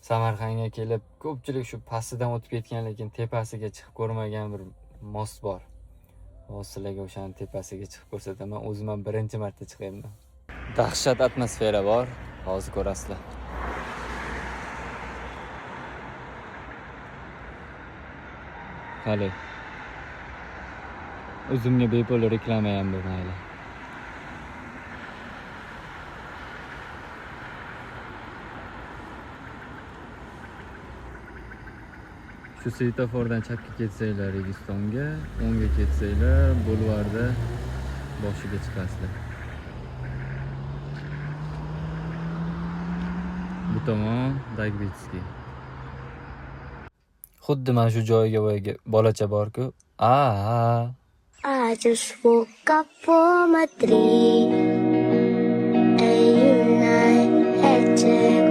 Samarqandga kelib, ko'pchilik shu pastidan o'tib ketgan, lekin tepasiga chiqib ko'rmagan bir most bor. Hozir sizlarga o'shani tepasiga chiqib ko'rsataman. O'zim ham birinchi marta chiqyapman. Dahshat atmosfera bor. Hozir ko'rasizlar. Hali o'zimga bepul reklama ham bu, mayli. Shu svetofordan chapga ketsanglar Registonga, o'ngga ketsanglar bulvarda boshiga chiqasizlar. Bu tomon Dagbitskiy. Xuddi mana shu joyiga boyagi bolacha bor-ku. A, I just woke up for my dream. And you and I had to